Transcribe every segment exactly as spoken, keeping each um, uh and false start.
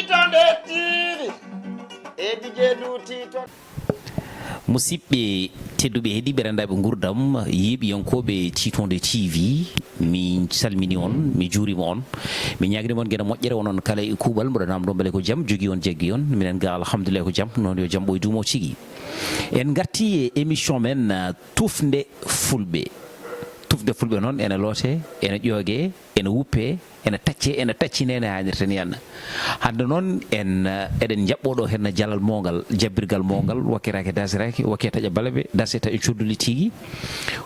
Titonde T V e D J Duuti to. Musidɓe tedduɓe, heɗiiɓe renndaaɓe nguurndam, yeeɓiyankooɓe Titonde T V, mi salmini on, mi juurima on, mi ñaagini mon geno moƴƴere, wonon kala e kuuɓal, mboɗo naamndoo mbele ko jam, jogii on, jaggi on, minen ga alhamdulillahi ko jam, noon yo jam ɓooy duumo tigi. En ngartii e émission men, ah, Tufnde Fulɓe. Tufnde Fulɓe noon ene lootee, ene ƴoogee, ene wuppee, ene taccee, ene taccinee no haanirta ni henna. Hannde noon en, eh, eɗen njaɓɓoo ɗo henna jalal mawngal, jabbirgal mawngal, wakkiraake dasiraake, wakkee taƴa balabe, dase taƴa codduli tigi,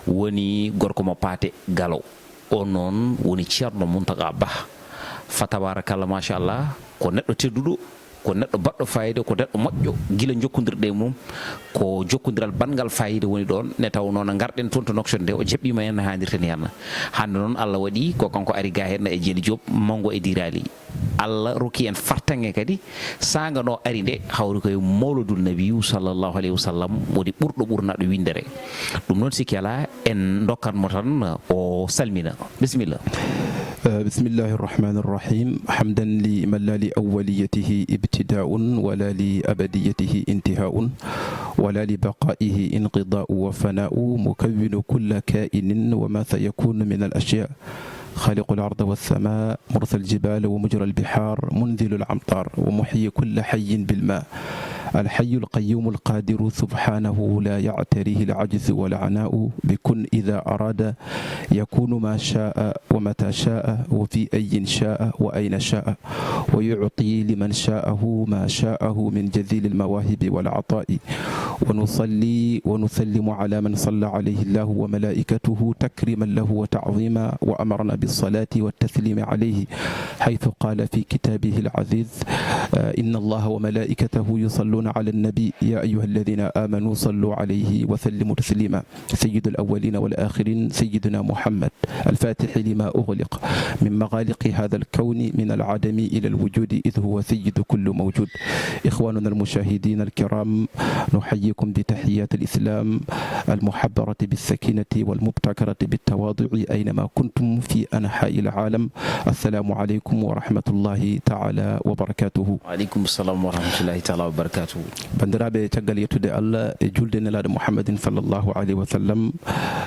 woni gorko mo Paate Galo. O noon woni Ceerno Muntaga Bah. Fa tabarakallah, machallah, ko neɗɗo tedduɗo, ko neɗɗo baɗɗo fayida, ko neɗɗo moƴƴo, gila jokkondirɗe e mum, ko jokkondiral baɗngal fayida woni ɗoon, nde tawnoo no ngarɗen toon to Nouakchott nde, o jaɓɓiima heen no haanirta ni henna. Hannde noon, Allah waɗi ko kanko ari ga henna e Jeli Diop, Manngo e Diraali. Allah rokki en fartaŋŋe kadi, saanga no ari nde, hawri koye Mawludul Nabiyu sallallahu alayhi wa sallam, woni ɓurɗo ɓurnaaɗo winndere. Ɗum noon, sikki alaa, en ndokkan mo tan o salmina. Bisimilla. آه، بسم الله الرحمن الرحيم. حمدا لمن لا لأوليته ابتداء ولا لأبديته انتهاء ولا لبقائه انقضاء وفناء، مكون كل كائن وما سيكون من الأشياء، خالق الأرض والسماء، مرسى الجبال ومجرى البحار، منزل الأمطار، ومحيي كل حي بالماء، الحي القيوم القادر سبحانه لا يعتريه العجز والعناء، بكن إذا أراد يكون ما شاء ومتى شاء وفي أي شاء وأين شاء، ويعطي لمن شاءه ما شاءه من جزيل المواهب والعطاء. ونصلي ونسلم على من صلى عليه الله وملائكته تكريما له وتعظيما، وأمرنا بالصلاة والتسليم عليه، حيث قال في كتابه العزيز: آه، إن الله وملائكته يصلون على النبي، يا أيها الذين آمنوا صلوا عليه وسلموا تسليما. سيد الأولين والآخرين سيدنا محمد، الفاتح لما أغلق من مغالق هذا الكون من العدم إلى الوجود، إذ هو سيد كل موجود. إخواننا المشاهدين الكرام، نحييكم بتحيات الإسلام المحبرة بالسكينة والمبتكرة بالتواضع أينما كنتم في أنحاء العالم. السلام عليكم ورحمة الله تعالى وبركاته. Wa aleykum salam wa rahmatullahi taala wa barakatuhu. Banndiraaɓe, caggal yettude Allah e julde Nelaaɗo Muhammadin sallallahu alayhi wa sallam,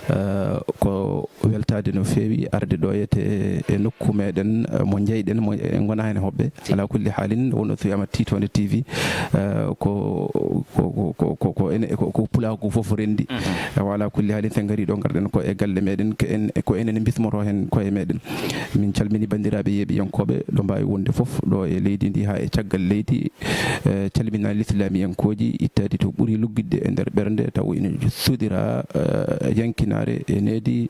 eh, ko weltaade no feewi arde ɗo yete e nokku meɗen, eh, mo njeyɗen, mo en ngonaa heen hoɓɓe. Alaa kulli haalin, wonno so wiyaama Titonde T V, eh, ko, ko, ko, ko, ko, ko ene, ko, ko pulaagu fof renndi. Mhm. Ewa, alaa kulli haalin, so en ngarii ɗo, ngarɗen ko e galle meɗen, ko en, ko enen mbismotoo heen koye meɗen. Min calmini banndiraaɓe yeeɓiyankooɓe ɗo mbaawi wonde fof, ɗo e leydi ndi haa e caggal leydi. Eh, calminaa lislaamiyankooji ittaadi to ɓuri luggitde e nder ɓernde, taw ina suuɗira, eh, yankinaare e needi,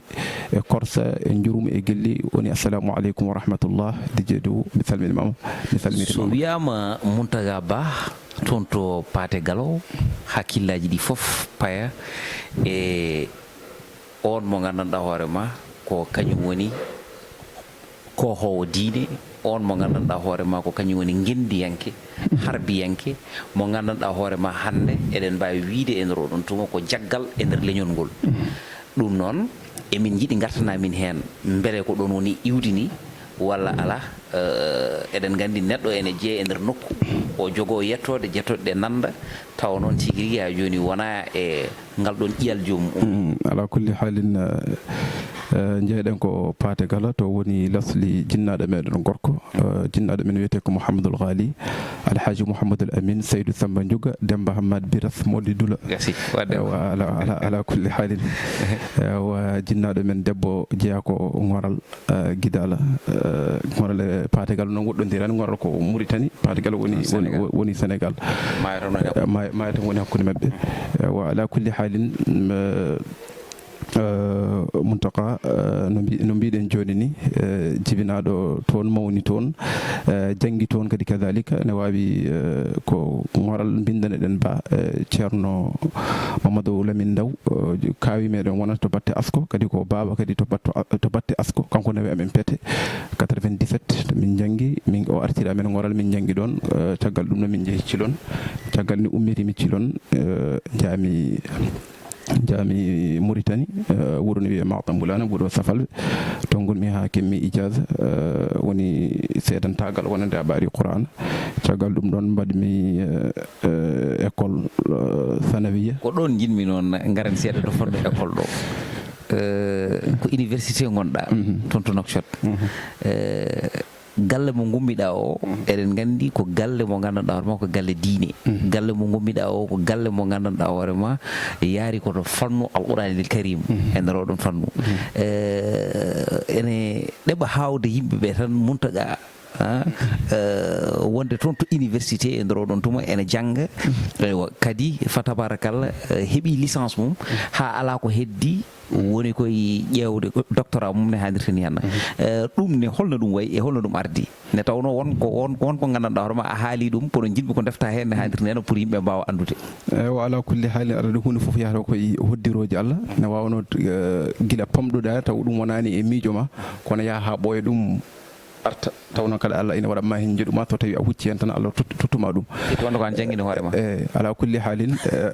e korsa, e njurum, e gelli. Woni, assalamu aleykum wa rahmatullah. Dijee Dow, mi salminiima, mi salminiima. So wiyaama Muntaga Bah, toon to Paate Galo, hakkillaaji ɗi fof paya e on mo nganndanɗaa hoore ma ko kañum woni koohoowo diine, on mo nganndanɗaa hoore ma ko kañum woni ngenndiyanke, harbiyanke, mo nganndanɗaa hoore ma hannde eɗen mbaawi wiyde e nder oɗon tuma ko jaggal e nder leñol ngol. Ɗum noon, emin njiɗi ngartana min heen, mbele ko ɗoon woni iwdi ni, walla alaa, eh, eɗen nganndi neɗɗo ene jeya e nder nokku, o jogoo yettoode, jettoɗe ɗe nannda, tawa noon tigi rigi haa jooni wonaa e ngal ɗoon ƴiyal joomum. Mm, alaa kulli haalin, eh, eh, njeyɗen ko Paate Galo, to woni lasli jinnaaɗo meɗen gorko, eh, jinnaaɗo men wiyetee ko Mouhamadoul Ghali, Alhaji Mouhamadoul Amin, Saydou Samba Ndiouga, Demba Hamad Biras, Mody Doula. Gasi, waɗde. Ewa, alaa, alaa, alaa kulli haalin. Ewa, jinnaaɗo men debbo jeyaa ko Ŋoral, eh, Gidala, eh, Ŋoral e Paate Galo noon woɗɗondirani, Ŋoral ko Mauritanie, Paate Galo woni, woni, Sénégal. Woni Sénégal. Maayo tan woni hakkunde. Eh, maayo, maayo tan woni hakkunde maɓɓe. Eh, wa ala kulli haalin, mm, eh, eh, Muntaka, eh, no mbi-, no mbiɗen jooni ni, eh, jibinaaɗo toon, mawni toon, eh, janngi toon kadi kadalika, ne waawi, eh, ko Ŋoral mbindaneɗen ba, eh, Ceerno Mamadou Lamine Ndaw, eh, kaawi meɗen wonata to batte asko, kadi ko baaba kadi to batto, to batte asko. Kanko nawi amen Pete, quatre-vingt-dix-sept, to min njanngi, min, o artiri amen Ŋoral, min njanngi ɗoon. Eh, caggal ɗum no min njehi Cilon. Caggal ni ummitimi Cilon, eh, njaami, njaami Mauritanie, eh, wuro no wiyee Matam Bulana, wuro Safalɓe. Toon Wonmi haa keɓmi ijaaza, eh, woni seedantaagal wonande a ɓaari Qur'aana. Caggal ɗum ɗoon mbaɗmi, eh, eh, école, eh, sanawiya. Ko ɗoon njiɗmi noon ngaren seeɗa to fannu école ɗo. Eh, ko université ngonɗaa, mhm, toon to Nouakchott. Mhm. Eh, galle mo ngummiɗaa o, mhm, eɗen nganndi ko galle mo nganndanɗaa hoore ma ko galle diine. Mhm. Galle mo ngummiɗaa o ko galle mo nganndanɗaa hoore ma yaari ko to fannu Alqur'aanil Kariim, mhm, e nder oɗon fannu. Mhm. Eh, ene ɗeɓa haawde yimɓe ɓe tan, Muntaga, ah, eh, wonde toon to université e nder oɗon tuma ene jannga. Mhm. Eywa, kadi fa tabarakallah, eh, heɓi licence mum, mhm, haa alaa ko heddi. Woni koye ƴeewde doctorat mum ne haanirta ni henna. Mhm. Eh, ɗum ne, holno ɗum wayi e holno ɗum ardi? Ne tawnoo won ko, won, won ko nganndanɗaa hoore ma a haali ɗum, kono njiɗmi ko ndefta heen ne haanirta ni henna pour yimɓe mbaawa anndude. Eywa, alaa kulli haalin, arde huunde fof yahata koye hoddirooji Allah. Ne waawnoo, eh, gila pamɗuɗaa taw ɗum wonaani e miijo ma, kono yaha haa ɓooya ɗum arta. Taw noon kadi Allah ina waɗa ma heen njeɗu ma, so tawi a hucci heen tan Allah tut-, tuttuma ɗum. Surtout wonde ko aan janngini hoore ma. Eh, alaa kulli haalin, eh,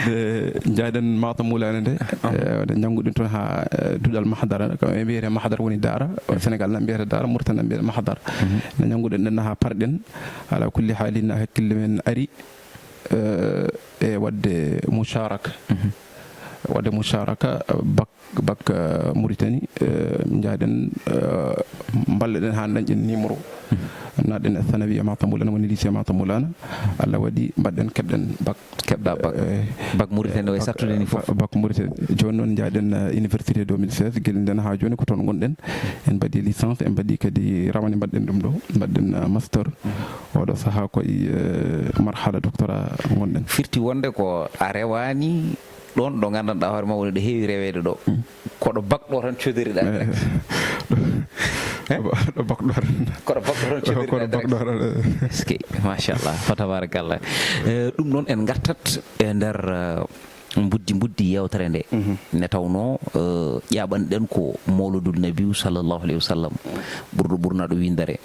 nde njaaɗen Matam Wulaana nde, aha, eh, nde njannguɗen toon haa, eh, duɗal mahdara, kam ɓe mbiyete mahdara woni daara, Sénégal nan mbiyata daara, Mauritanie nan mbiyata mahdara. Mhm. Nde njannguɗen ɗen haa parɗen, alaa kulli haalin hakkille men ari, eh, e waɗde musharaka. Mhm. Waɗde musharaka, eh, bak Bak, eh, Mauritanie, eh, njaaɗen, eh, mballeɗen haa dañɗen numéro. Mhm. Naatɗen e sanawiya Matam Wulaana, woni lycée Matam Wulaana. Allah waɗi mbaɗɗen, keɓɗen bak. Keɓɗa bak. Eh, bak Mauritanie o e bak, sattude ni fof. Bak Mauritanie. Jooni noon njaaɗen, eh, université deux mille seize, gila ndeen haa jooni ko toon ngonɗen. En mbaɗi licence, en mbaɗi kadi rawani mbaɗɗen ɗum ɗo. Mbaɗɗen, eh, master. Mhm. Oɗo sahaa ko e, eh, marhala doctorat ngonɗen. Firti wonde ko a rewaani ɗoon ɗo nganndanɗaa hoore ma woni ɗo heewi reweede ɗo. Mm. Koɗo bak ɗo tan codoriɗaa direct. Eh? Ɗo bak ɗo tan. Koɗo bak ɗo tan codoriɗaa direct. Koɗo bak ɗo tan, eh. Est-ce que, machallah, fa tabarakallah. Eh, ɗum noon en ngartat e nder, eh, mbuddi, mbuddi yeewtere nde. Mhm. Ne tawnoo, eh, ƴaaɓanɗen ko Mawludun Nabiyu sallallahu alayhi wa sallam, ɓurɗo ɓurnaaɗo winndere.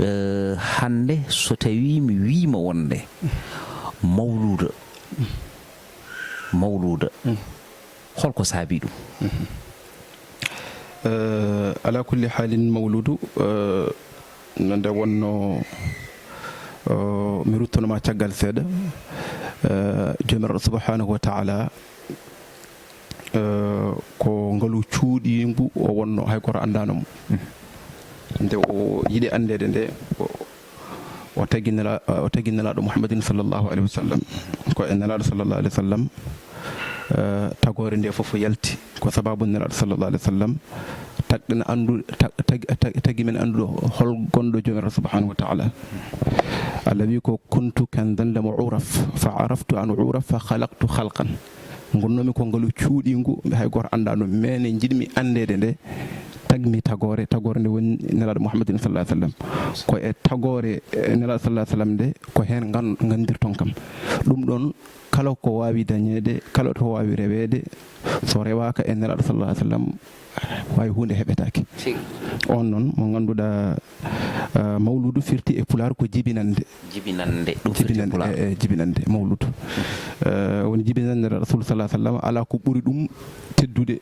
Eh, hannde so tawii mi wiima wonde mawluuda, mawluuda. Mm. Holko saabii ɗum? Mhm. Eh, alaa kulli haalin, mawluudu, eh, no nde wonnoo, eh, mi ruttono ma caggal seeɗa, eh, Joomiraaɗo subhanahu wa taala, eh, ko ngalu cuuɗiingu o wonnoo, hay gooto anndaano mo. Mhm. Nde o yiɗi anndeede nde, o, o tagi nela-, o tagi Nelaaɗo Muhammadin sallallahu alayhi wa sallam. Ko e Nelaaɗo sallallahu alayhi wa sallam, eh, tagoore nde fof yalti. Ko sababu Nelaaɗo sallallahu alayhi wa sallam tagɗen anndu-, ta-, tag-, tag-, tagi men anndude hol gonɗo Joomiraaɗo subhanahu wa taala. Allah wi ko, "Kuntu kanzan lam u'raf, fa araftu an u'raf, fa khalaqtu khalqan." Ngonnoomi ko ngalu cuuɗiingu, hay gooto anndaano, mais ne njiɗmi anndeede nde, tagmi tagoore, tagoore nde woni Nelaaɗo Muhammadin sallallahu alayhi wa sallam. Ko e tagoore, eh, Nelaaɗo sallallahu alayhi wa sallam nde, ko heen ngan-, nganndirton kam. Ɗum ɗoon, kala ko waawi dañeede, kala to waawi reweede, so rewaaka e Nelaaɗo sallallahu alayhi wa sallam, waawi huunde heɓetaake. Tigi. On noon mo ngannduɗaa, eh, mawluudu firti e Pulaar ko jibinande. Jibinande, ɗum firti e Pulaar. Jibinande, eh, eh, jibinande, mawluudu. Eh, woni jibinande Rasul sallallahu alayhi wa sallam, alaa ko ɓuri ɗum teddude.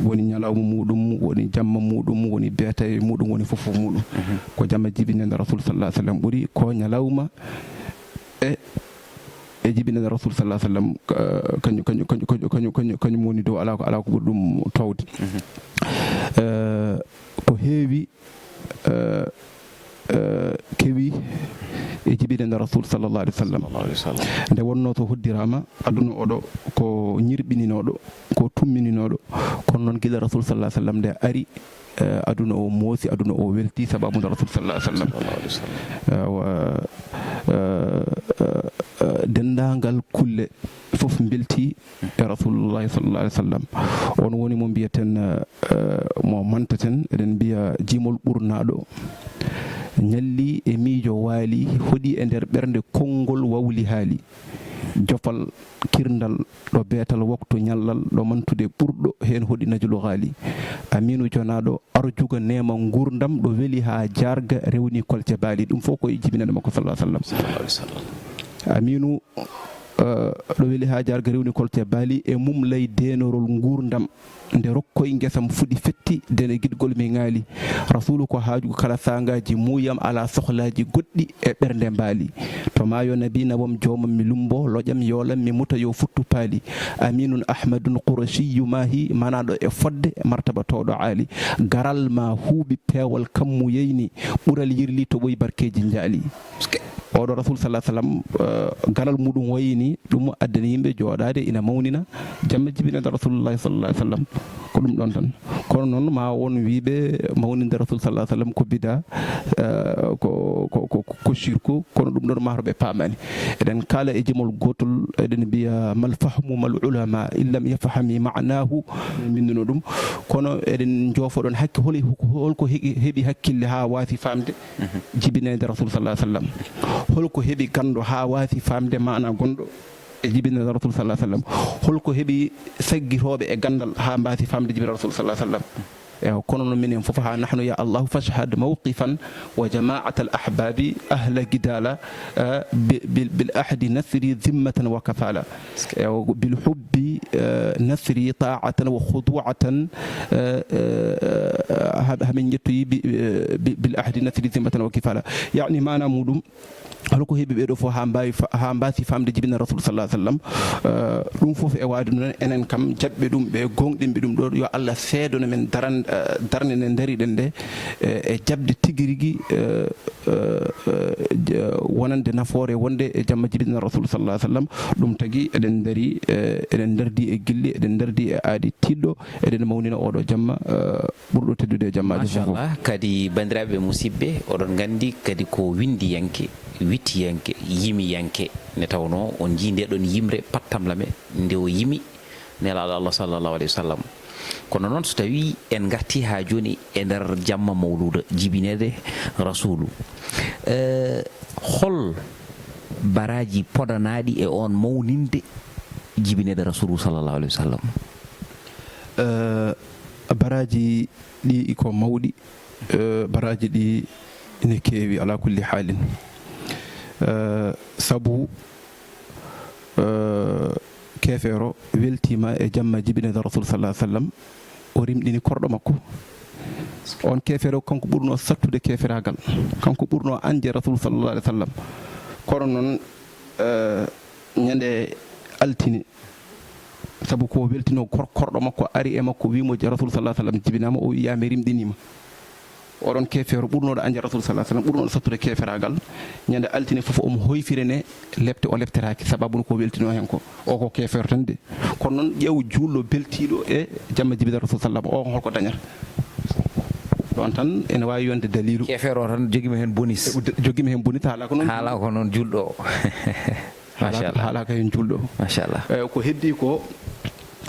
Woni ñalawma muuɗum, woni jamma muuɗum, woni beetawe muuɗum, woni fof fof muuɗum. Mhm. Ko jamma jibinande Rasul sallallahu alayhi wa sallam ɓuri, ko ñalawma e, e jibinande Rasul sallallahu alayhi wa sallam, ka-, kañum, kañum, kañum woni dow, alaa ko, alaa ko ɓuri ɗum toowde. Mhm. Eh, ko heewi, eh, eh, kewi e jibinande Rasul sallallahu alayhi wa sallam. Sallallahu alayhi wa sallam. Nde wonnoo so hoddiraama, aduna oɗo ko ñirɓininooɗo, ko tummininooɗo. Kono noon, gila Rasul sallallahu alayhi wa sallam nde ari, eh, aduna o moosi, aduna o welti, sababu nde Rasul sallallahu alayhi wa sallam. Sallallahu alayhi wa sallam. Eh, wa, eh, eh, eh, denndaangal kulle fof mbelti e Rasulullahi sallallahu alayhi wa sallam. On woni mo mbiyaten, eh, mo mantaten, eɗen mbiya jimol ɓurnaaɗo. Ñalli e miijo waali, hoɗi e nder ɓernde konngol wawli haali. Jofal kirndal ɗo beetal wokto ñallal ɗo mantude ɓurɗo heen hoɗi najulu haali. Amiinu jonaaɗo arjuga neema nguurndam ɗo weli haa jaarga rewni kolce baali. Ɗum fof ko e jibinande makko sallallahu alayhi wa sallam. Sallallahu alayhi wa sallam. Amiinu eh, ɗo weli haa jaarga rewni kolte baali, e mum lay deenorol nguurndam. Nde rokkoy ngesam fuɗi fetti, dene giɗgol mi ŋaali. Rasuulu ko haaju kala saangaaji muuyam, alaa sohlaaji goɗɗi e ɓernde mbaali. To maayo nabi nawam joomam mi lumbo, loƴam yoolam mi muta yo futtu paali. Aminun Ahmadun Qurashiyyu maahi, manaaɗo e fodde, martaba towɗo aali. Garal ma huuɓi peewal kammu yeyni, ɓural yirli toɓoy barkeeji njaali. Oɗo Rasul sallallahu alaihi wasallam, eh, garal muɗum wayini, ɗum addani yimɓe jooɗaade ina mawnina jamma jibinande Rasulullahi sallallahu alaihi wasallam. Ko ɗum ɗon tan. Kono noon ma won wiiɓe mawninde Rasul sallallahu alaihi wasallam ko bida, eh, ko, ko, ko, ko shirku, kono ɗum ɗon ma to ɓe paamani. Eɗen kaala e jimol gootol, eɗen mbiya, "Mal fahmu mal ulama, in lam yafhami ma'nahu." Min mbinduno ɗum. Kono eɗen njoofoɗon hakke, holi-, holko heɓi, heɓi hakkille haa waasi faamde jibinande Rasul sallallahu alaihi wasallam. Holko heɓi ganndo haa waasi faamde maana gonɗo e jibinande Rasul sallallahu alaihi wasallam? Holko heɓi saggitooɓe e ganndal haa mbaasi faamde jibinande Rasul sallallahu alaihi wasallam? Ewa, kono noon minen fof, haa nahnu ya Allahu fashhad mawqifan wa jama'atal ahbabi ahla gidala, eh, bi-, bil, bil ahdi nasri zimmatan wa kafala. Ewa, bil hubbi, eh, nasri ta'atan wa khudu'atan, eh, eh, ha, hamin ƴettoyi bi, eh, bi, bil ahdi nasri zimmatan wa kifala. Yani maana muɗum, holko heɓi ɓeɗo fof haa mbaawi fa-, haa mbaasi faamde jibina Rasul sallallahu alaihi wasallam? Eh, ɗum fof e waade noon, enen kam jaɓɓe ɗum, ɓe gooŋɗinɓe ɗum ɗo, yo Allah seedano men daran-, eh, darnde nde ndariɗen nde, eh, e jaɓde tigi rigi, eh, eh, eh, j-, wonande nafoore wonde e jamma jibina Rasul sallallahu alaihi wasallam. Ɗum tagi eɗen ndari, eh, eɗen ndardi e gilli, eɗen ndardi e aadi tiiɗɗo, eɗen mawnina oɗo jamma, eh, ɓurɗo teddude e jammaaji fof. Machallah. Kadi, banndiraaɓe musidɓe, oɗon nganndi kadi ko winndiyanke, wittiyanke, yimiyanke, nde tawnoo on njii nde ɗon yimre pattamlame, nde o yimi Nelaaɗo Allah sallallahu alaihi wasallam. Kono noon, so tawii en ngartii haa jooni e nder jamma mawluuda, jibineede Rasuulu, eh, hol baraaji podanaaɗi e oon mawninde jibineede Rasuulu sallallahu alaihi wasallam? Eh, baraaji ɗi ko mawɗi, eh, baraaji ɗi ina keewi alaa kulli haalin. Eh, sabu, eh, keefeero weltiima e jamma jibinande Rasul sallallahu alaihi wasallam, o rimɗini korɗo makko. On keefeero, kanko ɓurno sattude keeferaagal, kanko ɓurno añde Rasul sallallahu alaihi wasallam. Kono noon, eh, ñande altine, sabu ko weltino kor-, korɗo makko, ari e makko, wiimo je Rasul sallallahu alaihi wasallam jibinaama, o wiya mi rimɗiniima. Oɗon keefeero ɓurnooɗo añde Rasul sallallahu alaihi wasallam, ɓurnooɗo sattude keeferaagal, ñande altine fof omo hoyfirene lepte, o leptetaake, sababu no ko weltino heen ko. O ko keefeero tan de. Kono noon, ƴeew juulɗo beltiiɗo e jamma jibina Rasul sallallahu alaihi wasallam, o holko dañata? Ɗon tan ene waawi yonde daliilu. Keefeero o tan jogiima heen bonis. E, jogiima heen bonis, haala ko noon. Haala ko noon juulɗo o. Machallah. Haala ka heen juulɗo. Machallah. Eh, ko heddi ko,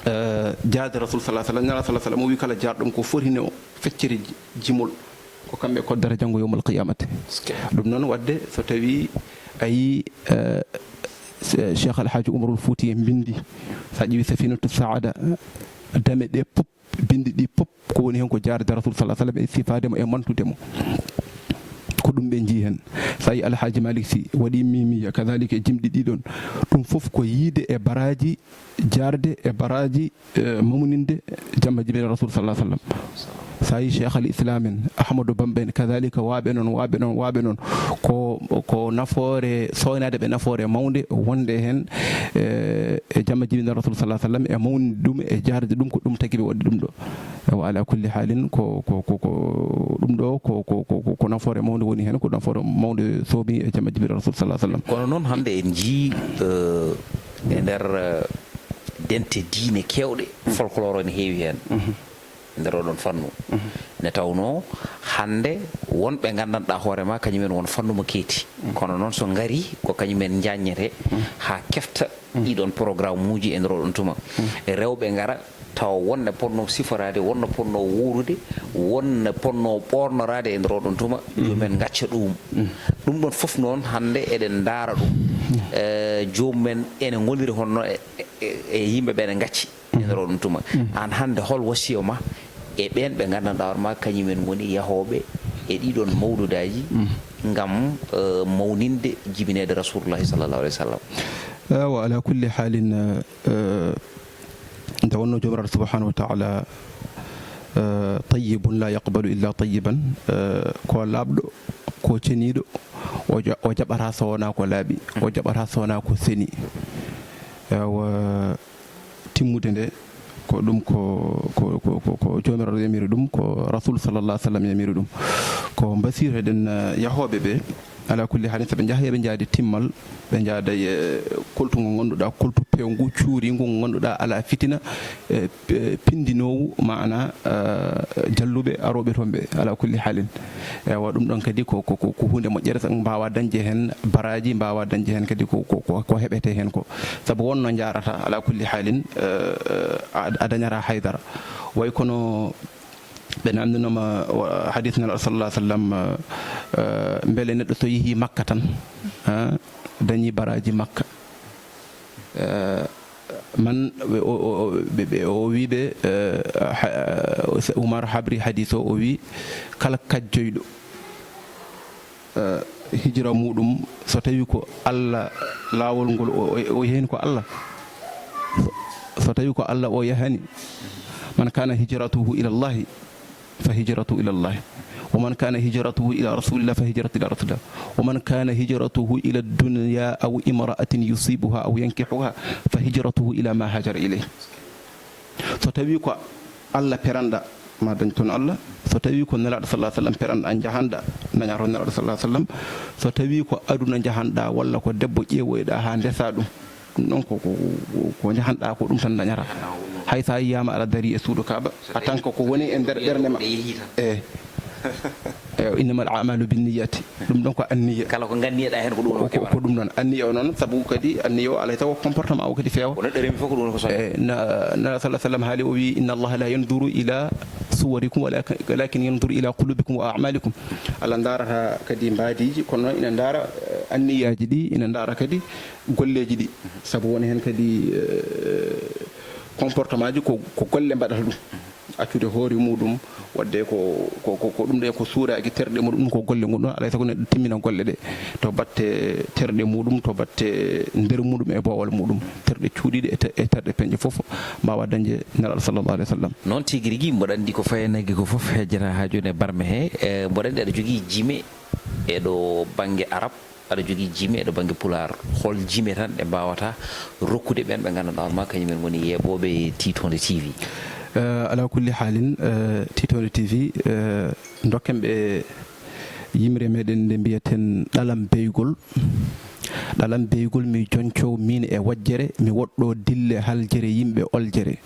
eh, jaade Rasul sallallahu alaihi wasallam, Nela sallallahu alaihi wasallam o wi kala jaarɗo ɗum ko foti ne o feccere ji-, jimol, ko kamɓe koddata janngo yawmal qiyamati. Ɗum noon waɗde so tawi a yi, eh, se-, Cheikh Al Hadji Umarul Fouti en bindi, sa ƴeewi Safinatu Saada, dame ɗe pop, bindi ɗi pop, ko woni heen ko jaarde Rasul sallallahu alaihi wasallam e sifaade mo e mantude mo. Ko ɗum ɓe njii heen. Sa yi Alhaji Malik Sy waɗi mimiya, kadhalika e jimɗi ɗiɗon. Ɗum fof ko yiide e baraaji, jaarde e baraaji, eh, mawninde jamma jibina Rasul sallallahu alaihi wasallam. Sa yi Cheikh Al Islam en, Ahmadou Bamba en, kadhalika waaɓe noon, waaɓe noon, waaɓe noon. Ko, ko nafoore, sooynaade ɓe nafoore mawnde wonde heen, eh, e jamma jibina Rasul sallallahu alaihi wasallam, e mawninde ɗum, e jaarde ɗum, ko ɗum tagi ɓe waɗde ɗum ɗo. Ewa, ala kulli haalin, ko, ko, ko, ko ɗum ɗo, ko, ko, ko, ko, ko nafoore mawnde woni heen, ko nafoore mawnde soomi e jamma jibina Rasul sallallahu alaihi wasallam. Kono noon, hannde en njii, eh, e nder, eh, dente diine keewɗe, folklore ene heewi heen. Mhm. Nder oɗon fannu. Mhm. Nde tawnoo hannde won ɓe nganndanɗaa hoore ma, kañumen won fannu mo keeti. Mhm. Kono noon, so ngari, ko kañumen njaññete, mhm, haa kefta, mhm, ɗiɗon programme uji e nder oɗon tuma. Mhm. Rewɓe ngara, tawa won no potnoo siforaade, won no potnoo wuurude, won no potnoo ɓoornoraade e nder oɗon tuma, mhm, yo men ngacca ɗum. Mhm. Ɗum ɗon fof noon, hannde eɗen ndaara ɗum. Mhm. Eh, joomum en ene ngoniri hono e, e, e yimɓe ɓe ene ngacci. Mhm. E nder oɗon tuma. Mhm. Aan hannde, hol wasiya ma e ɓeen ɓe nganndanɗaa hoore ma, kañum en ngoni yahooɓe e ɗiɗon mawludaaji, mhm, ngam, eh, mawninde jibineede Rasulullahi sallallahu alaihi wasallam? Ewa, ala kulli halin, eh, nde wonno Joomiraaɗo subhanahu wa taala, eh, tayyibun la yaqbalu illa tayyiban, eh, ko laaɓɗo, ko ceniiɗo, o ja-, o jaɓata so wonaa ko laaɓi, o jaɓata so wonaa ko seni. Ewa, timmude nde, ko ɗum ko, ko, ko, ko, ko Joomiraaɗo yamiri ɗum, ko Rasul sallallahu alaihi wasallam yamiri ɗum. Ko mbasiytoɗen, eh, yahooɓe ɓe, ala kulli halin, so ɓe njaha, yo ɓe njaade timmal, ɓe njaada e koltu ngu ngannduɗaa, koltu peewngu, cuuringu, ngu ngannduɗaa alaa fitina, eh, p-, pindinoowu, maana, eh, jalluɓe arooɓe toon ɓe, ala kulli halin. Ewa, ɗum ɗon kadi ko, ko, ko, ko huunde moƴƴere, sabu mbaawaa dañde heen baraaji, mbaawaa dañde heen kadi ko, ko, ko, ko heɓetee heen ko. Sabu won no njaarata, ala kulli halin, eh, a, a dañataa haydara. Way kono ɓe namndinooma, wa-, hadis Nelaaɗo sallallahu alaihi wasallam, eh, eh, mbele neɗɗo so yehii Makka tan, eh, dañii baraaji Makka. Eh, man, ɓe, o, o, o, ɓe, ɓe, o wii ɓe, eh, ha-, Umar habri hadis o, o wii, kala kajjoyɗo, eh, hijra muɗum, so tawi ko Allah, laawol ngol o, o, o yahani ko Allah, so, so tawi ko Allah o yahani, man kana hijratuhu ila Allahi, fa hijratuhu ila Allahi, wa man kana hijratuhu ila Rasulillah, fa hijratuhu ila Rasulillah, wa man kana hijratuhu ila dunya aw imra'atin yusibuha aw yankihuha, fa hijratuhu ila ma hajara ilayh. So tawi ko Allah peranɗa, ma dañ toon Allah. So tawi ko Nelaaɗo sallallahu alaihi wasallam peranɗa, njahanɗa, daña toon Nelaaɗo sallallahu alaihi wasallam. So tawi ko aduna njahanɗa, walla ko debbo ƴeewoyɗa haa ndesa ɗum, ɗum ɗon ko, ko, ko, ko njahanɗa ko, ɗum tan dañata. Hay so a yiyaama aɗa darii e suudu Kaaba, a tan ko, ko woni e nder ɓernde ma. Eyi. Eyi, innamal a'malu binniyati. Ɗum ɗon ko anniya. Kala ko nganniyeɗaa heen ko ɗum ko, ko, ko ɗum ɗon. Anniya o noon, sabu kadi anniya o alay sago comportement o kadi feewa. Ko neɗɗo remi fof ko ɗum woni ko sonnata. E, na, na sallallahu alaihi wasallam haali, o wi, "Inna Allaha la yanzuru ila suwarikum, walakin, walakin yanzuru ila qulubikum wa a'malikum." Allah ndaarata kadi mbaadiiji, kono noon ina ndaara, eh, anniyaaji ɗi, ina ndaara kadi golleeji ɗi. Sabu won heen kadi, eh, comportement ji ko, ko golle mbaɗata ɗum. Accude hoore muɗum, waɗde ko, ko, ko, ko ɗum ɗe ko suuraaki terɗe muɗum, ɗum ko golle muɗum, alay sago neɗɗo timmina golle ɗe to batte terɗe muɗum, to batte nder muɗum e boowal muɗum. Terɗe cuuɗiiɗe e te-, e terɗe peñƴe fof mbaawa dañde Nelaaɗo sallallahu alaihi wasallam. Noon tigi rigi, mboɗo anndi ko fayanaki ko fof hejjata haa jooni e barme he. E, mboɗo anndi aɗa jogii jime e ɗo bannge Arab. Aɗa jogii jime e ɗo bannge Pulaar. Hol jime tan ɗe mbaawata rokkude ɓeen ɓe ngannduɗaa hoore ma kañum en ngoni yeeɓooɓe Tiitonde T V? Eh, alaa kulli haalin, eh, Tiitonde T V, eh, ndokken ɓe yimre meɗen nde mbiyaten Ɗalam Beygol. Ɗalam Beygol mi jonco miin e wajjere, mi woɗɗo dille haljere yimɓe oljere.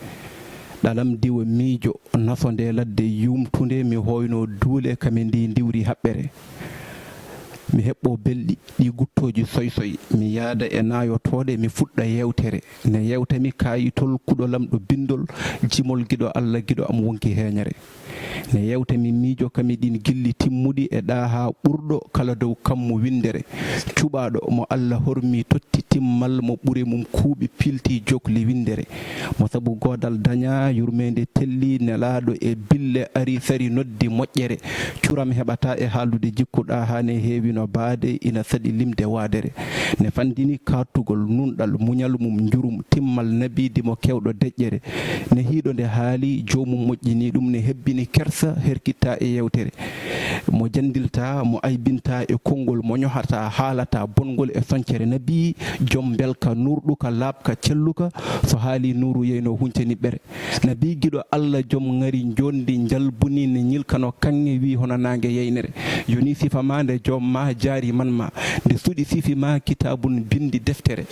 Ɗalam diwa miijo, naso nde ladde yumtunde, mi hoyno duule kame ndi ndiwri haɓɓere. Mi heɓɓo belɗi, ɗi guttooji soy-soy, mi yaada e naayotooɗe, mi fuɗɗa yeewtere. Ne yeewtami kaayitol kuɗolam ɗo binndol, jimol giɗo Allah, giɗo am wonki heeñere. Ne yeewtami miijo kami ɗin gilli timmuɗi e ɗaaha ɓurɗo kala dow kammu winndere. Cuɓaaɗo mo Allah hormi totti timmal mo ɓure mum kuuɓi pilti jokli winndere. Mo sabu goodal daña, yurmeende telli, nelaaɗo e bille ari sari noddi moƴƴere. Curam heɓata e haaldude jikku ɗaaha ne heewi no baade, ina saɗi limde waadere. Ne fandini kaaɗtugol nunɗal, muñal mum njurum, timmal nabiidi mo keewɗo deƴƴere. Ne hiiɗo nde haali, joomum moƴƴini ɗum, ne hebbini kersa, herkitta e yeewtere. Mo jandilta, mo aybinta e konngol, mo ñohata, haalata bonngol e soñcere nabi, joom mbelka, nuurɗuka, laaɓka, celluka, so haali nuuru yeyno hunce niɓɓere. Nabi giɗo Allah joom ŋari njondi njalbuni ne ñilkano kaŋŋe wi hono naange yeynere. Yoni sifa ma nde joom ma jaari man ma. Nde suɗi sifi ma kitaabun bindi deftere.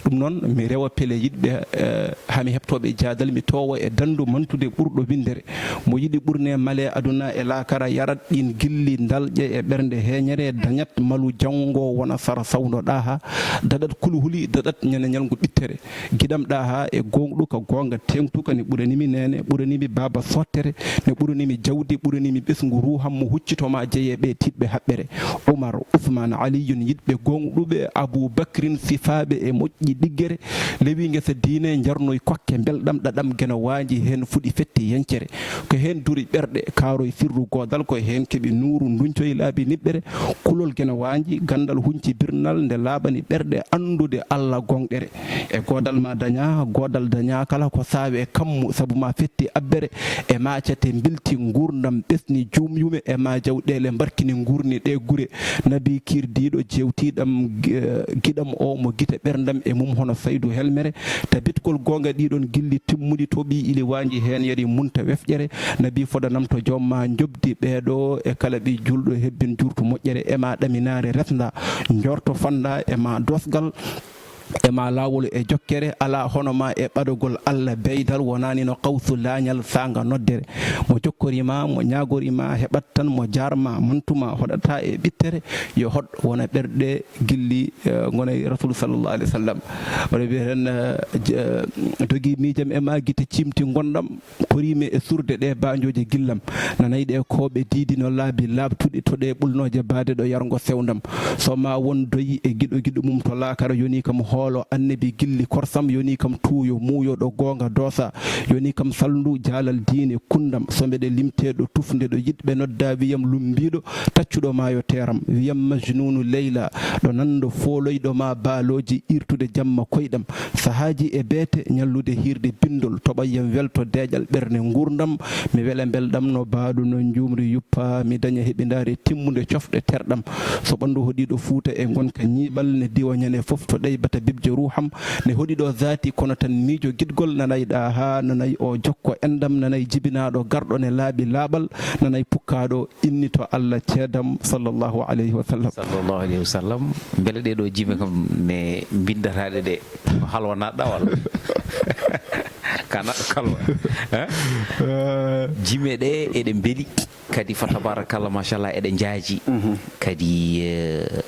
Ɗum noon mi rewa pele yiɗɓe, eh, haa mi heɓtooɓe jaadal mi toowa e dandu mantude ɓurɗo winndere. Mo yiɗi ɓurne male aduna e laakara yarat ɗin gilli ndalƴe e ɓernde heeñere dañat malu janngo wona sara sawno ɗaaha daɗat kulhuli daɗat ñande ñalngu ɓittere. Giɗam ɗaaha e gooŋɗuka goonga teeŋtuka ne ɓuranimi neene, ɓuranimi baaba sottere, ne ɓurani mi jawdi, ɓurani mi ɓesngu ruuham, mo huccito ma jeye ɓe tiɗɓe haɓɓere. Umar, Usmaan, Aliyun, yiɗɓe gooŋɗuɓe, Abu Bakrin, sifaaɓe e moƴƴi ɗiggere, lewi ngesa diine, njarnoy kokke mbelɗam, ɗaɗam geno waanji, heen fuɗi fetti yencere. Ko heen duri ɓerɗe, kaaroy sirru goodal, ko heen keɓi nuuru, nduncoy laabi niɓɓere, kulol geno waanji, ganndal hunci birnal, nde laaɓani ɓerɗe anndude Alla gooŋɗere. E goodal ma daña, goodal daña kala ko saawe kammu, sabu ma fetti abbere, e ma cate mbilti nguurndam, ɓesni juumyume, e ma jawɗeele mbarkini nguurni ɗe gure. Nabi kiirdiiɗo jeewtiiɗam, gi-, giɗam o mo gite ɓerndam e mum hono saydu helmere. Tabitgol goonga ɗiɗon gilli timmuɗi to ɓii ili waanji heen yari munta wefƴere. Nabi fodanam to joom ma njoɓdi ɓeeɗo e kala ɓii julɗo hebbin jurtu moƴƴere. E ma ɗaminaare resnda, njorto fanda e ma dosgal. E ma laawol e jokkere, alaa hono ma e ɓadogol Alla beydal, wonaani no Qawsu laañal saanga noddere. Mo jokkori ma, mo ñaagori ma, heɓat tan, mo jaarma, mantuma, hoɗata e ɓittere, yo hoɗ wona ɓerɗe gilli, eh, ngona e Rasul sallallahu alaihi wasallam. Oɗo wiya tan, eh, j-, eh, dogi miijam e ma, gite ciimti ngonɗam, koriimi e surde ɗe baanjooje gillam. Nanay ɗe kooɓe diidi no laabi laaɓtuɗi, to ɗe ɓulnooje baade ɗo yarngo sewndam. So ma won doyi e giɗo giɗo mum to laakara, yoni kam hoolo annabi gilli korsam, yoni kam tuuyo muuyo ɗo goonga doosa, yoni kam salndu jaalal diine kunndam. So mbeɗe limtee ɗo tufnde ɗo yiɗɓe nodda wiyam lumbiiɗo, taccuɗo ma yo teeram, wiyam majnuunu leyla, ɗo nanndo fooloyɗo ma baalooji irtude jamma koyɗam. Sahaaji e beete, ñallude hiirde binndol, toɓayyam welto deeƴal ɓerne nguurndam, mi wela mbelɗam no baaɗu no njuumri yuppa, mi daña heɓindaare timmunde cofɗe terɗam. So ɓanndu hoɗiiɗo Fuuta e ngonka ñiiɓal, ne diwa ñande fof to ɗeybata bibje ruuham, ne hoɗi ɗo zaati kono tan miijo giɗgol, nanay ɗa haa nanay o jokko enɗam, nanay jibinaaɗo garɗo ne laaɓi laaɓal, nanay pukkaaɗo inni to Allah ceedam sallallahu alayhi wa sallam. Sallallahu alayhi wa sallam. Mbele ɗee ɗoo jime kam ne mbinndataɗe ɗe ko halwa naɗɗa walla? Ka naɗɗo kalwa. Eh? Eh. Jime ɗe eɗe mbeli, kadi fa tabarakallah, machallah, eɗe njaaji. Mhm. Kadi, eh,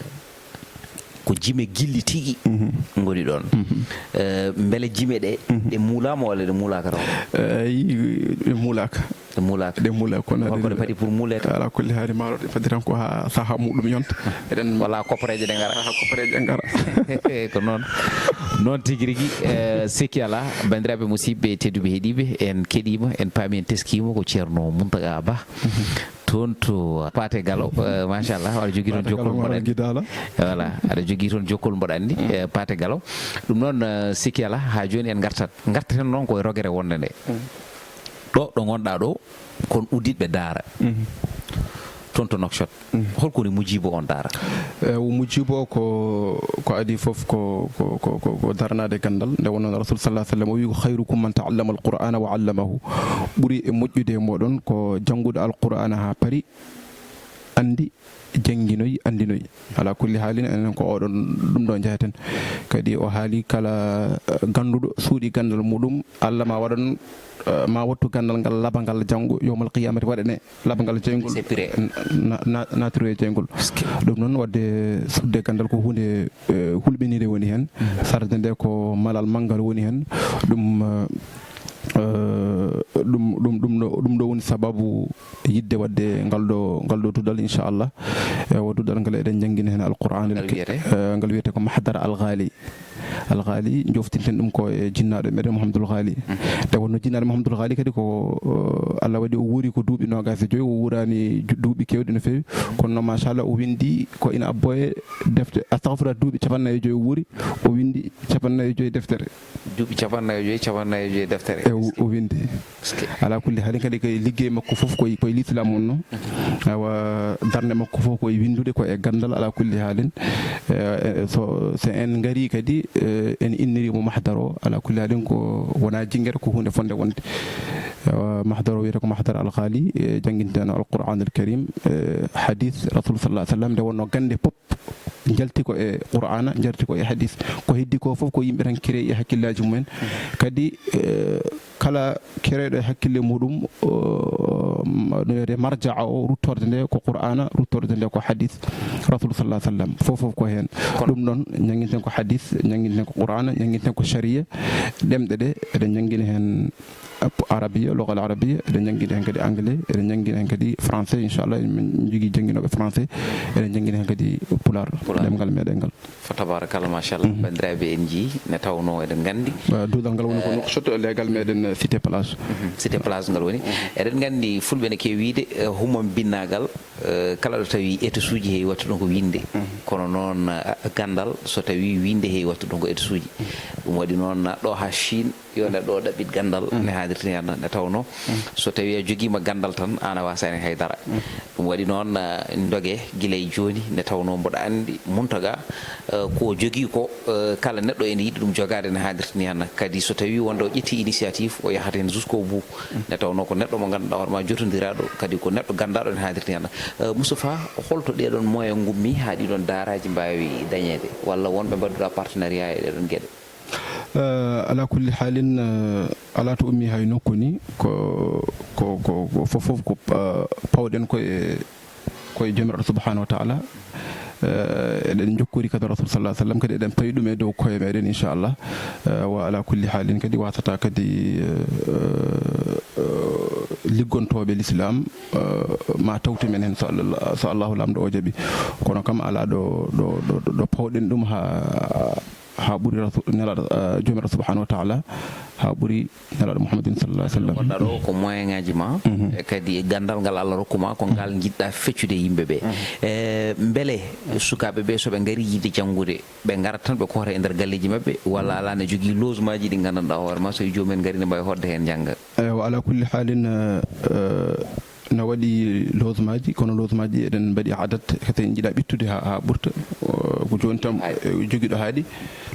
ko jime gilli tigi. Mhm. Ngoni ɗon. Mhm. Eh, mbele jime ɗe, mhm, ɗe muulaama walla ɗe muulaaka taw? Eh, ɗe muulaaka. Ɗe muulaaka. Ɗe muulaaka, kono holko ɗe padi pour muuleede? Ala kulli haali, maaro ɗe padi tan ko haa saha muɗum yonta. Eɗen wala koppareeje ɗe ngara. Haa koppareeje ɗe ngara. Ko noon. Noon tigi rigi, eh, sikki alaa. Banndiraaɓe musidɓe tedduɓe heɗiiɓe, en keɗiima, en paami, en teskiima ko Ceerno Muntaga Ba. Mhm. Toon to Paate Galo, eh, machallah, aɗa jogii toon jokkol mboɗo anndi. Voilà, aɗa jogii toon jokkol mboɗo anndi, mm, eh, Paate Galo. Ɗum noon, eh, sikki alaa, haa jooni en ngartat. Ngartaten noon ko e rogere wonde nde. Mm. Ɗo, ɗo ngonɗaa ɗo, kon udditɓe daara. Mhm. Toon to Nouakchott. Mhm. Holko woni mujibo on daara? Eh, o mujibo ko, ko adii fof ko, ko, ko, ko, ko daranaade ganndal. Nde wonno Rasul sallallahu alaihi wasallam o wi ko, "Khairukum man ta'allama al-Qur'ana wa 'allamahu." Ɓuri e moƴƴude e mooɗon ko jannguɗo Al-Qur'ana haa paari, anndi, jannginoy, anndinoy. Ala kulli haalin, enen ko oɗon ɗum ɗo njaheten. Kadi o haali kala, eh, gannduɗo suuɗi ganndal muɗum, Allah ma waɗan, eh, ma wattu ganndal ngal labangal janngo yawmal qiyamati, waɗane labangal jeyngol. Seppire. Na-, na-, naatire e jeyngol. Ɗum noon, waɗde suuɗde ganndal ko huunde, eh, hulɓinire woni heen. Mm. Sarde nde ko malal manngal woni heen. Ɗum, eh, eh, ɗum, ɗum, ɗum ɗo, ɗum ɗo woni sababu yiɗde waɗde ngal ɗo, ngal ɗo duɗal, inchallah. E o duɗal ngal eɗen njanngina heen Alqur'aanul Karim. Ngal wiyetee? Eh, ngal wiyetee ko Mahdar Al Ghali. Al Ghali, joftinten ɗum ko e jinnaaɗo meɗen Mouhamadoul Ghali. Mm. Nde wonno jinnaaɗo Mouhamadoul Ghali kadi ko, eh, Allah waɗi o wuuri ko duuɓi noogaas e joyi, o wuuraani ju-, duuɓi keewɗi no feewi. Kono noon, machallah, o winndi ko ina abbo e defte, astahfirullah, duuɓi cappanɗe nayi e joyi o wuuri, o winndi cappanɗe nayi e joyi deftere. Duuɓi cappanɗe nayi e joyi, cappanɗe nayi e joyi deftere. E o, o winndi. Ala kulli haalin kadi ko e liggey makko fof ko e, ko e l'islam wonno. Mhm. Awa, darnde makko fof ko e winndude, ko e ganndal, ala kulli haalin. Eh, eh, so, so en ngarii kadi, eh, en inniriima mahdar o, ala kulli haalin ko wonaa jinngere, ko huunde fotnde wonde. Awa, mahdar o wiyetee ko Mahdar Al Ghali, eh, jannginteeno Alqur'aanul Karim, eh, hadis Rasul sallallahu alaihi wasallam, nde wonno gannde pop njalti ko e Qur'aana, njalti ko e hadis. Ko heddi ko fof ko yimɓe tan créé e hakkillaaji mumen. Kadi, eh, kala crééɗo e hakkille muɗum, o, ma-, no wiyetee marja'a o, ruttorde nde ko Qur'aana, ruttorde nde ko hadis Rasul sallallahu alaihi wasallam. Fof fof ko heen. Kono ɗum noon, njannginten ko hadis, njannginten ko Qur'aana, njannginten ko shari'a. Ɗemɗe ɗe, eɗen njanngina heen arabiya, logal arabiya, eɗen njanngiina heen kadi anglais, eɗen njanngiina heen kadi français, inchallah, min njogii jannginooɓe français, eɗen njanngiina heen kadi pulaar, ɗemngal meɗen ngal. Fa tabarakallah, machallah. Banndiraaɓe, en njii ne tawnoo eɗen nganndi. Duudal ngal woni ko Nouakchott, leegal meɗen Cité Plage. Cité Plage ngal woni. Eɗen nganndi fulɓe ne keewi wiyde, humam binnaagal, kala ɗo tawi étusuuji heewi waɗtu ɗon ko winnde. Kono noon, ganndal, so tawi winnde heewi waɗtu ɗon ko étusuuji. Ɗum waɗi noon, ɗo haa Chine, yo neɗɗo o ɗaɓɓit ganndal ne haadirta ni hannde, nde tawnoo so tawi a jogiima ganndal tan, aan a waasaani hay dara. Ɗum waɗi noon, ndoge gila e jooni, nde tawnoo mboɗo anndi Muntaga, ko o jogii ko, kala neɗɗo ene yiɗi ɗum jogaade ne haadirta ni hannde. Kadi so tawi wonde o ƴetti initiative, o yahata heen jusqu'au bout. Nde tawnoo ko neɗɗo mo ngannduɗaa hoore ma jotondiraaɗo, kadi ko neɗɗo ganndaaɗo ne haadirta ni hannde. Moustapha, holto ɗeɗon moyen ngummi haa ɗiɗon daaraaji mbaawi dañeede, walla wonɓe mbaɗduɗaa partenariat e ɗeɗon geɗe? Alaa kulli haalin, alaa to ummi hay nokku ni, ko, ko, ko, ko fof fof ko, pawɗen koye, koye Joomiraaɗo subhanahu wa taala. Eɗen njokkori kadi Rasul sallallahu alaihi wasallam, kadi eɗen pawi ɗum e dow koye meɗen, inchallah. Wa alaa kulli haalin kadi wasata kadi, liggontooɓe l'islam, ma tawtu men heen so Allah, so Allahu Laamɗo o jaɓi. Kono kam alaa ɗo, ɗo, ɗo, ɗo pawɗen ɗum haa, haa ɓuri Rasul, Nelaaɗo, Joomiraaɗo subhanahu wa taala, haa ɓuri Nelaaɗo Muhammadin sallallahu alaihi wasallam. Gonɗa ɗo ko moyen ngaji ma, e kadi e ganndal ngal Allah rokku ma, ko ngal njiɗɗa feccude e yimɓe ɓe. E, mbele sukaaɓe ɓe so ɓe ngari yiɗde janngude, ɓe ngarat tan ɓe koota e nder galleeji maɓɓe, walla alaa ne jogii logement ji ɗi nganndanɗaa hoore ma, so e joomum en ngari ne mbaawi hoɗde heen njannga? Eywa, alaa kulli haalin, eh, eh, na waɗi logement ji, kono logement ji eɗen mbaɗi adat, kadi en njiɗa ɓittude haa, haa ɓurta. O, ko jooni tan, eh, jogiiɗo haaɗi.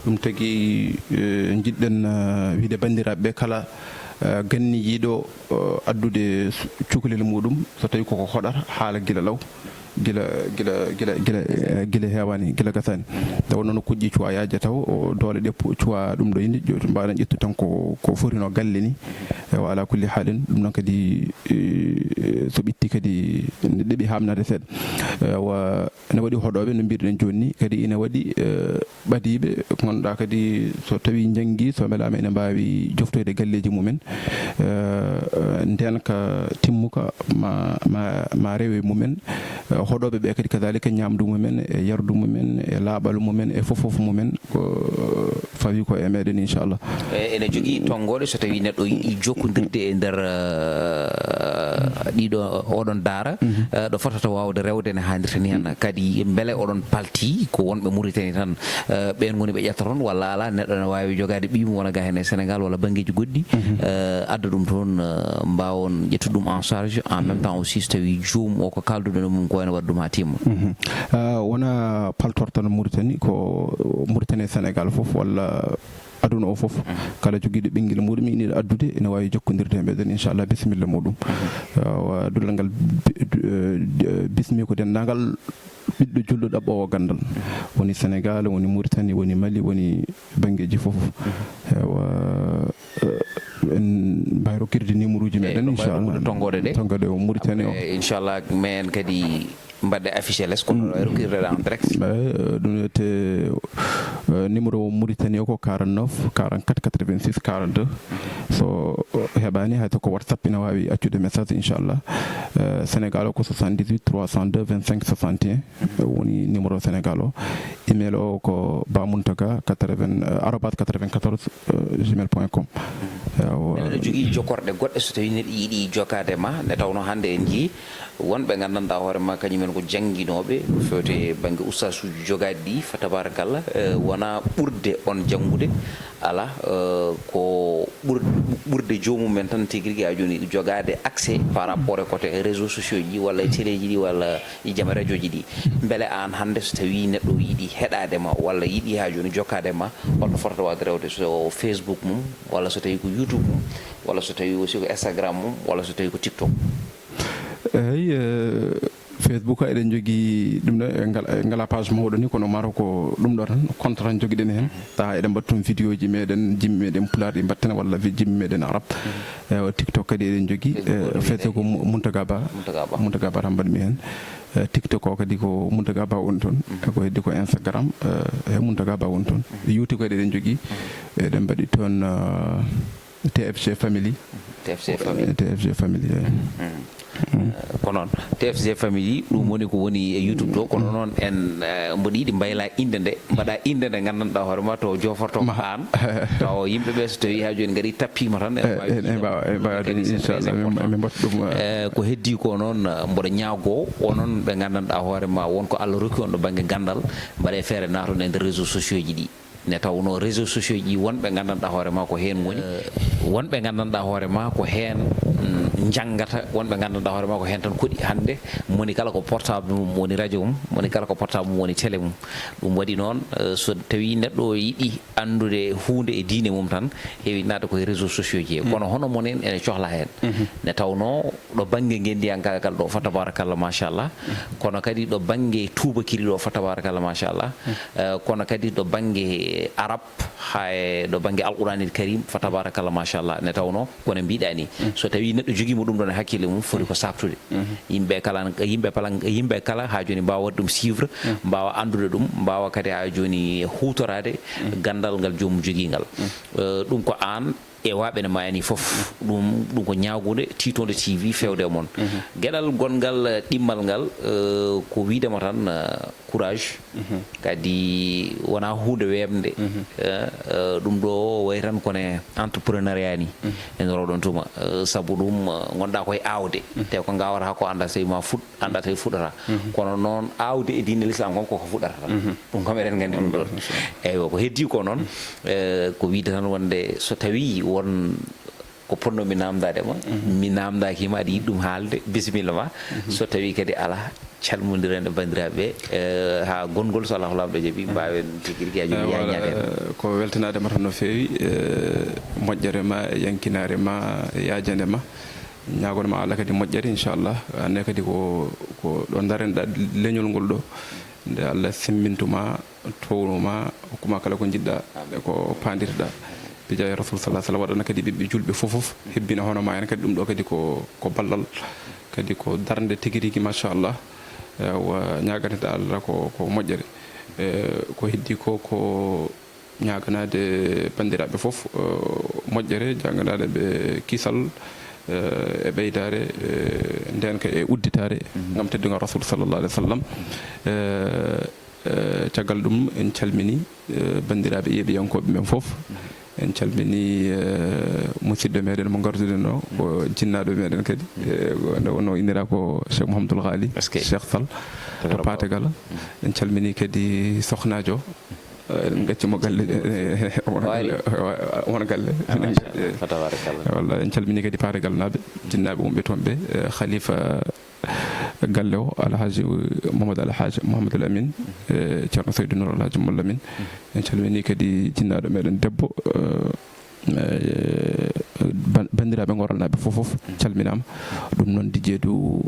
Ɗum tagi, eh, njiɗɗen, eh, wiyde banndiraaɓe ɓe kala, eh, gannijiiɗo, eh, addude su-, cukalel muɗum, so tawi koko hoɗata, haala gila law. Gila, gila, gila, gila, eh, gila heewaani, gila gasaani. Nde wonnoo nokkuuji ɗi cuwaa yaaja taw, o, doole ɗe pu-, cuwaa ɗum ɗo inde, jo-, mbaawen ƴettude tan ko, ko foti no galle ni. Eywa, alaa kulli haalin, ɗum noon kadi, eh, so ɓitti kadi, ne ɗeɓi haamnaade seeɗa. Eywa, ene waɗi hoɗooɓe, no mbirɗen jooni ni, kadi ene waɗi, eh, ɓadiiɓe, ko ngannduɗaa kadi so tawii njanngi, so mbelaama ene mbaawi joftoyde galleeji mumen. Eh, eh, ndeenka timmuka ma, ma, ma rewe mumen. Eh, hoɗooɓe ɓe kadi kadaalika ñaamdu mumen, e yardu mumen, e laaɓal mumen, e fof fof mumen, ko, eh, fawi ko e meɗen, inchallah. E, ene jogii tonngooɗe so tawii neɗɗo yiɗi jokkondirde e nder, eh, ɗiɗo, oɗon daara, eh, ɗo fotata waawde rewde ne haanirta ni hannde. Kadi mbele oɗon palti ko wonɓe Mauritanie tan, eh, ɓeen ngoni ɓe ƴetta toon, walla alaa, neɗɗo ne waawi jogaade ɓiy mum wona ga heen e Sénégal walla banngeeji goɗɗi, eh, adda ɗum toon, eh, mbaawon ƴettude ɗum en charge, en même temps aussi so tawii joomum o ko kaalduɗon e mum ko ene waɗa ɗum haa timma? Eh, wona paltoor tan Mauritanie, ko Mauritanie e Sénégal fof, walla aduna o fof. Kala jogiiɗo ɓinngel muɗum ina yiɗi addude, ina waawi jokkondirde e meɗen, inchallah, bisimilla muɗum. Awa, duɗal ngal bi-, du-, eh, bismi ko denndaangal ɓiɗɗo julɗo ɗaɓɓoowo ganndal. Woni Sénégal, woni Mauritanie, woni Mali, woni banngeeji fof. Ewa, eh, en mbaawi rokkude numéro uji meɗen, inchallah. Tonngooɗe ɗe. Tonngooɗe o Mauritanie o. Eh, inchallah, men kadi mbaɗde affiché les, kono ɗo e rokkude en direct. Eh, ɗum wiyete, eh, numéro o Mauritanie o ko quarante-neuf, quarante-quatre, quatre-vingt-six, quarante-deux. So, eh, heɓaani, hay so ko WhatsApp ina waawi accude message, inchallah. Eh, Sénégal o ko soixante-dix-huit, trois cent deux, vingt-cinq, soixante et un. Eh, woni numéro Sénégal o. Email o ko bamuntaka quatre-vingts, eh, arobase quatre-vingt-quatorze, eh, gmail point com. Ewa. Neɗɗo ne jogii jokorɗe goɗɗe so tawii neɗɗo yiɗi jogaade ma, nde tawnoo hannde en njii wonɓe nganndanɗaa hoore ma kañum en ko jannginooɓe, ko fewte bannge ustaasuuji jogaaɗi ɗi, fa tabarakallah, eh, wonaa ɓurde on janngude, alaa, eh, ko ɓur-, ɓurde joomum en tan tigi rigi haa jooni jogaade accès par rapport e côté réseaux sociaux ji walla e téléji ɗi walla e jam radio ji ɗi. Mbele aan hannde so tawii neɗɗo yiɗi heɗaade ma walla yiɗi haa jooni jokkaade ma, holto fotata waawde rewde so Facebook mum walla so tawii ko YouTube mum walla so tawii aussi ko Instagram mum walla so tawii ko TikTok? Eeyi, eh, Facebook eɗen njogii ɗum ɗo, e ngal-, e ngalaa page mawɗo ni, kono maro ko ɗum ɗo tan, compte tan njogiɗen heen. Tawa eɗen mbaɗa toon vidéo ji meɗen, jimmi meɗen pulaar ɗi mbaɗten walla vi-, jimmi meɗen arab. Ewa, TikTok kadi eɗen njogii, Facebook eh, ko Facebook ko Mu-, Muntaga Ba. Muntaga Ba. Muntaga Ba tan mbaɗmi heen. Eh, TikTok o kadi ko Muntaga Ba woni toon. E ko heddi ko Instagram, eh, e Muntaga Ba woni toon. YouTube kadi eɗen njogii. Eɗen mbaɗi toon, eh, T F G Family. T F G Family. T F G Family, eyi. Mm. Mm. Eh, ko noon, T F G Family, ɗum woni ko woni e YouTube to, kono noon en, eh, mboɗo yiɗi mbayla innde nde, mbaɗa innde nde nganndanɗaa hoore ma to joforto ko aan. Taw yimɓe ɓe so tawii haa jooni ngarii tappiima tan, en Eh, mbaawi en, en mbaawa, en mbaawa kadi, ɗum, c'est très inchallah. Min, important. Min mbaɗa ɗum, eh. Eh, ko heddii ko noon, eh, mboɗo ñaagoo onon ɓe nganndanɗaa hoore ma won ko Allah rokki on ɗo bannge ganndal, mbaɗee feere naaton e nder réseaux sociaux ji ɗi. Ne tawnoo réseaux sociaux ji wonɓe nganndanɗaa hoore ma ko heen ngoni. Eh, wonɓe nganndanɗaa hoore ma ko heen, mm, njanngata, wonɓe nganndanɗaa hoore ma ko heen tan koɗi hannde. Moni kala ko portable mum woni radio mum, moni kala ko portable mum woni télé mum. Ɗum waɗi noon, eh, so tawii neɗɗo o yiɗi anndude huunde e diine mum tan, heewi naatde ko e réseaux sociaux ji he. Mm. Kono hono mon en ene cohla heen. Mhm. Ne tawnoo ɗo bannge ngenndiyankaagal ɗo, fa tabarakallah, machallah. Mm. Kono kadi ɗo bannge tuubakiri ɗo, fa tabarakallah, machallah. Mm. Eh, kono kadi ɗo bannge arab, haa e ɗo bannge Alquraanil Karim, fa tabarakallah, machallah, ne tawnoo, kono mbiɗa ni, mm, so tawii neɗɗo jogiima ɗum ɗoon e hakkille mum, foti ko saabtude. Mhm. Yimɓe kala, yimɓe pala, yimɓe kala haa jooni mbaawa waɗde ɗum suivre, mm, mbaawa anndude ɗum, mbaawa kadi haa jooni huutoraade, mm, ganndal ngal joomum jogii ngal. Mm. Eh, ɗum ko aan e waaɓe ne maayani fof. Mm. Ɗum, ɗum ko ñaagunde Tiitonde T V feewde e mon. Mhm. Geɗal gonngal, eh, ɗimmal ngal, eh, ko wiide ma tan, eh, courage. Mhm. Kadi wonaa huunde weeɓnde. Mhm. Eh, eh, ɗum ɗo wayi tan kono e entrepreneuriat ni. Mhm. En roɗon tuma. Eh, sabu ɗum, eh, ngonɗaa koye aawde. Mhm. Te ko ngaawata ko anndaa so tawii ma fuɗ, anndaa tawi fuɗata. Mhm. Kono noon, aawde e diine Lislaam kon koko fuɗata tan. Mhm. Ɗum kam eɗen nganndi ɗum ɗon. Ɗum ɗon, machallah. Eywa, ko heddii ko noon, mhm, eh, ko wiide tan wonde so tawii won ko potnoomi naamndaade ma, mhm, mi naamndaaki ma, aɗa yiɗi ɗum haalde, bisimilla ma. Mhm. So tawii kadi alaa, calmondiren e banndiraaɓe, eh, haa gonngol, so Allahu Laamɗo jaɓi, mhm, mbaawen tigi rigi, haa jooni, eh, wala, yaajnaade heen. Eh, ko weltanaade ma tan no feewi, eh, moƴƴere ma, e yankinaare ma, e yaajande ma. Ñaagon ma Allah kadi moƴƴere, inchallah. Aan ne kadi ko, ko ɗo ndarenɗaa leñol ngol ɗo. Nde Allah semmbintu ma, townu ma, hokku ma kala ko njiɗɗaa, amin, e ko paandirɗaa. Bi jaahi Rasul sallallahu alaihi wasallam, waɗana kadi ɓiɓɓe julɓe fof fof, hebbina hono ma en kadi. Ɗum ɗo kadi ko, ko ballal, kadi ko darnde tigi rigi, machallah. Ewa, ñaaganteɗaa Allah ko, ko moƴƴere. E, ko heddi ko, ko ñaaganaade banndiraaɓe fof, eh, moƴƴere, ñaaganaade ɓe kisal, eh, e ɓeydaare, eh, ndeenka e udditaare, mhm, ngam teddungal Rasul sallallahu alaihi wasallam. Eh, eh, caggal ɗum, en calmini, eh, banndiraaɓe yeeɓiyankooɓe men fof. Mhm. En calmini, eh, musidɗo meɗen mo ngarduɗen o, ko, mhm, jinnaaɗo meɗen kadi. Mhm. Eh, ko nde wonno innira ko Cheikh Mouhamadoul Ghali, eskey, Cheikh Sall, to Paate Gala. Mhm. En calmini kadi sohnaajo. Eh, eɗen ngacci mo galle, eh, won galle, won galle. Ah, machallah. Fa tabarakallah. Walla, en calmini kadi Paate Galnaaɓe, jinnaaɓe wonɓe toon ɓe, eh, Khalifa galle o, Alhaji Mamadou Alhaji Mamadou Amin, eh, Ceerno Seydou Nour Alhaji Mamadou Amin. En calmini kadi jinnaaɗo meɗen debbo, eh, eh, ban-, banndiraaɓe Ngoralnaaɓe fof fof calminaama. Ɗum noon, Dijeedu,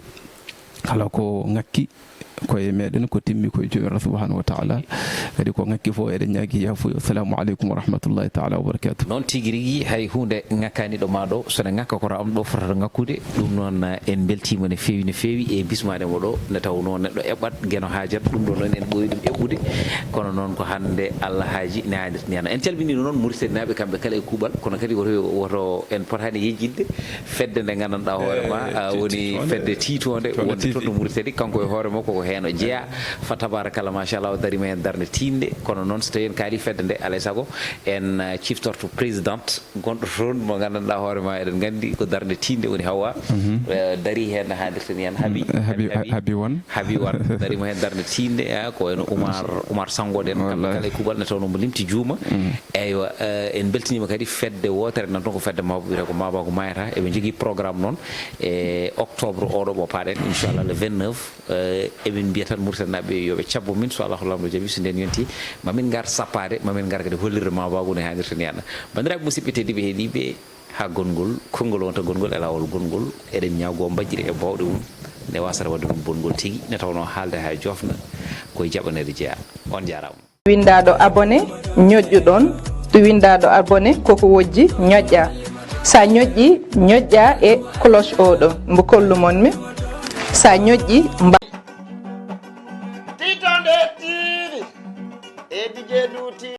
kala ko ŋakki, koye meɗen ko timmi koye Joomiraaɗo subhanahu wa taala. Kadi ko ŋakki fof eɗen ñaagi yafuya. Assalamu aleykum wa rahmatullahi taala wa barakatuh. Noon tigi rigi, hay huunde ŋakkaani ɗo ma ɗo, so ne ŋakka ko rawam ɗo fotata ŋakkude. Ɗum noon, eh, en mbeltiima no feewi, no feewi e bismaade mo ɗo, nde tawnoo neɗɗo eɓɓat, geno haajat, ɗum ɗo noon en ɓooyi ɗum eɓɓude. Kono noon ko hannde Allah haaji ne haadirta ni hannde. En calminiino noon Muritaninaaɓe kamɓe kala e kuuɓal, kono kadi woto, woto en potaani yejjitde fedde nde nganndanɗaa hoore ma, eh, ah, ti-, woni tiitoonde, fedde tiitoonde, tiitoonde wonde T V. Toon to Muritani, kanko e hoore makko ko heen o jeyaa. Fa tabarakallah, machallah, o dariima heen darnde tiiɗnde. Kono noon, so tawii en kaalii fedde nde, alaa e sago en, eh, ciftorto présidente gonɗo toon, mo nganndanɗaa hoore ma, eɗen nganndi ko darnde tiiɗnde woni Hawwa. Mhm. Eh, darii heen no haadirta ni heen. Habi, mm, eh, Habi, Habi, Habi Wan. Habi Wan, dariima heen darnde tiiɗnde, eh, ko wayno Oumar, Oumar Sango ɗen, kamɓe kala e kuuɓal, nde tawnoo mo limti juuma. Mm. Eywa, eh, en mbeltiniima kadi fedde wootere nan toon, ko fedde Maba, wiyetee ko Maba ko Mayata. Eɓe njogii programme noon e octobre oɗo mo paaɗen, inchallah, le vingt-neuf. Eh, emin mbiya tan Muritaninaaɓe yo ɓe cabbo min, so Allahu Laamɗo jaɓi, so ndeen yonti, ma min ngar sappaade, ma min ngar kadi hollirde Maba ko no haanirta ni hannde. Banndiraaɓe musidɓe tedduɓe heɗiiɓe, haa gonngol, konngol wonta gonngol e laawol gonngol, eɗen ñaagoo mbajjiri e baawɗe mum, nde waasata waɗde ɗum bonngol tigi, nde tawnoo haalde haa joofna, ko e jaɓaneede jeyaa. On njaaraama. Winndaaɗo abonné, ñoƴƴu ɗoon. Winndaaɗo abonné, koko wojji, ñoƴƴaa. Sa ñoƴƴi, ñoƴƴaa e cloche o ɗo, mbo kollu mon mi. Sa ñoƴƴi, mba- Tiitonde T V, e D J Duuti.